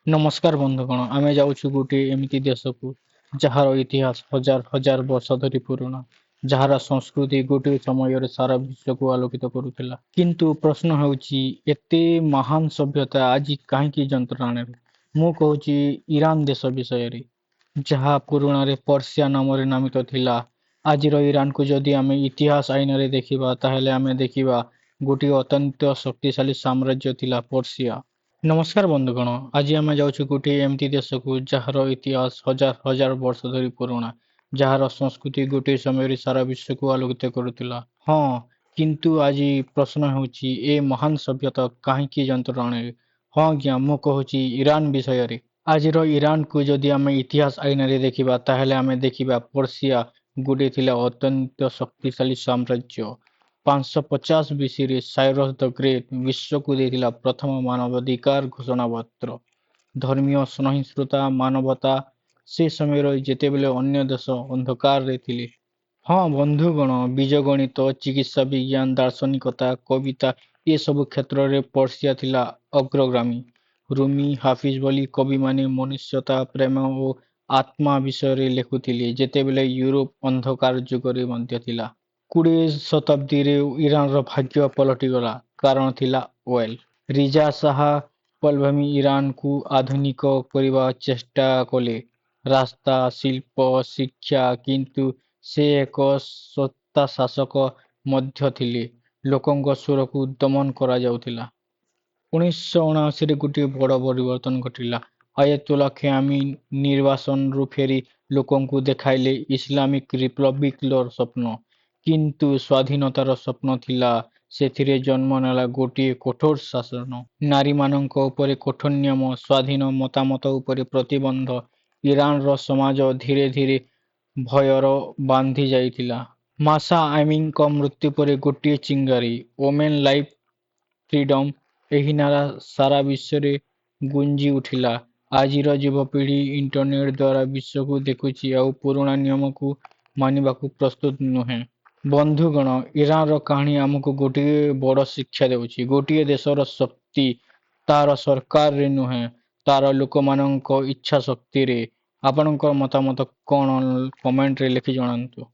ନମସ୍କାର ବନ୍ଧୁଗଣ, ଆମେ ଯାଉଛୁ ଗୋଟିଏ ଏମିତି ଦେଶକୁ ଯାହାର ଇତିହାସ ହଜାର ହଜାର ବର୍ଷ ଧରି ପୁରୁଣା, ଯାହାର ସଂସ୍କୃତି ଗୋଟିଏ ସମୟରେ ସାରା ବିଶ୍ୱକୁ ଆଲୋକିତ କରୁଥିଲା। କିନ୍ତୁ ପ୍ରଶ୍ନ ହେଉଛି, ଏତେ ମହାନ ସଭ୍ୟତା ଆଜି କାହିଁକି ଯନ୍ତ୍ରଣାରେ? ମୁଁ କହୁଛି ଇରାନ ଦେଶ ବିଷୟରେ, ଯାହା ପୁରୁଣାରେ ପର୍ସିଆ ନାମରେ ନାମିତ ଥିଲା। ଆଜିର ଇରାନକୁ ଯଦି ଆମେ ଇତିହାସ ଆଇନାରେ ଦେଖିବା, ତାହେଲେ ଆମେ ଦେଖିବା ଗୋଟିଏ ଅତ୍ୟନ୍ତ ଶକ୍ତିଶାଳୀ ସାମ୍ରାଜ୍ୟ ଥିଲା ପର୍ସିଆ। ନମସ୍କାର ବନ୍ଧୁଗଣ, ଆଜି ଆମେ ଯାଉଛୁ ଗୋଟିଏ ଏମିତି ଦେଶକୁ ଯାହାର ଇତିହାସ ହଜାର ହଜାର ବର୍ଷ ଧରି ପୁରୁଣା, ଯାହାର ସଂସ୍କୃତି ଗୋଟିଏ ସମୟରେ ସାରା ବିଶ୍ୱକୁ ଆଲୋକିତ କରୁଥିଲା। ହଁ, କିନ୍ତୁ ଆଜି ପ୍ରଶ୍ନ ହେଉଛି, ଏ ମହାନ ସଭ୍ୟତା କାହିଁକି ଯନ୍ତ୍ରଣାରେ? ହଁ ଆଜ୍ଞା, ମୁଁ କହୁଛି ଇରାନ ବିଷୟରେ। ଆଜିର ଇରାନକୁ ଯଦି ଆମେ ଇତିହାସ ଆଇନାରେ ଦେଖିବା, ତାହେଲେ ଆମେ ଦେଖିବା ପର୍ସିଆ ଗୋଟିଏ ଥିଲା ଅତ୍ୟନ୍ତ ଶକ୍ତିଶାଳୀ ସାମ୍ରାଜ୍ୟ। 550 ବିସିରେ ସାଇରସ୍ ଦ ଗ୍ରେଟ୍ ବିଶ୍ୱକୁ ଦେଇଥିଲା ପ୍ରଥମ ମାନବାଧିକାର ଘୋଷଣାପତ୍ର। ଧର୍ମୀୟ ସହିଷ୍ଣୁତା, ମାନବତା, ସେ ସମୟରେ ଯେତେବେଳେ ଅନ୍ୟ ଦେଶ ଅନ୍ଧକାରରେ ଥିଲେ। ହଁ ବନ୍ଧୁଗଣ, ବୀଜଗଣିତ, ଚିକିତ୍ସା ବିଜ୍ଞାନ, ଦାର୍ଶନିକତା, କବିତା, ଏସବୁ କ୍ଷେତ୍ରରେ ପର୍ସିଆ ଥିଲା ଅଗ୍ରଗାମୀ। ରୁମି, ହାଫିଜ ଭଳି କବିମାନେ ମନୁଷ୍ୟତା, ପ୍ରେମ ଓ ଆତ୍ମା ବିଷୟରେ ଲେଖୁଥିଲେ, ଯେତେବେଳେ ୟୁରୋପ ଅନ୍ଧକାର ଯୁଗରେ ମଧ୍ୟ ଥିଲା। 20 ଶତାବ୍ଦୀରେ ଇରାନର ଭାଗ୍ୟ ପଲଟିଗଲା। କାରଣ ଥିଲା ଅଏଲ। ରିଜା ଶାହା ପହଲଭି ଇରାନକୁ ଆଧୁନିକ କରିବା ଚେଷ୍ଟା କଲେ, ରାସ୍ତା, ଶିଳ୍ପ, ଶିକ୍ଷା। କିନ୍ତୁ ସେ ଏକ ସ୍ୱୈରଶାସକ ମଧ୍ୟ ଥିଲେ। ଲୋକଙ୍କ ସ୍ୱରକୁ ଦମନ କରାଯାଉଥିଲା। 1979ରେ ଗୋଟିଏ ବଡ଼ ପରିବର୍ତ୍ତନ ଘଟିଲା। ଆୟତୋଲ୍ଲା ଖୋମେନି ନିର୍ବାସନରୁ ଫେରି ଲୋକଙ୍କୁ ଦେଖାଇଲେ ଇସଲାମିକ ରିପବ୍ଲିକର ସ୍ୱପ୍ନ। କିନ୍ତୁ ସ୍ୱାଧୀନତାର ସ୍ୱପ୍ନ ଥିଲା, ସେଥିରେ ଜନ୍ମ ନେଲା ଗୋଟିଏ କଠୋର ଶାସନ। ନାରୀମାନଙ୍କ ଉପରେ କଠୋର ନିୟମ, ସ୍ୱାଧୀନ ମତାମତ ଉପରେ ପ୍ରତିବନ୍ଧ। ଇରାନର ସମାଜ ଧୀରେ ଧୀରେ ଭୟରେ ବାନ୍ଧି ଯାଇଥିଲା। ମାସା ଆମିନିଙ୍କ ମୃତ୍ୟୁ ପରେ ଗୋଟିଏ ଚିଙ୍ଗାରି, ଓମେନ୍, ଲାଇଫ୍, ଫ୍ରିଡମ୍, ଏହି ନାରା ସାରା ବିଶ୍ୱରେ ଗୁଞ୍ଜି ଉଠିଲା। ଆଜିର ଯୁବପିଢ଼ି ଇଣ୍ଟରନେଟ୍ ଦ୍ୱାରା ବିଶ୍ୱକୁ ଦେଖୁଛି, ଆଉ ପୁରୁଣା ନିୟମକୁ ମାନିବାକୁ ପ୍ରସ୍ତୁତ ନୁହେଁ। ବନ୍ଧୁଗଣ, ଇରାନର କାହାଣୀ ଆମକୁ ଗୋଟିଏ ବଡ଼ ଶିକ୍ଷା ଦେଉଛି। ଗୋଟିଏ ଦେଶର ଶକ୍ତି ତାର ସରକାରରେ ନୁହେଁ, ତାର ଲୋକମାନଙ୍କ ଇଚ୍ଛା ଶକ୍ତିରେ। ଆପଣଙ୍କର ମତାମତ କଣ, କମେଣ୍ଟରେ ଲେଖି ଜଣାନ୍ତୁ।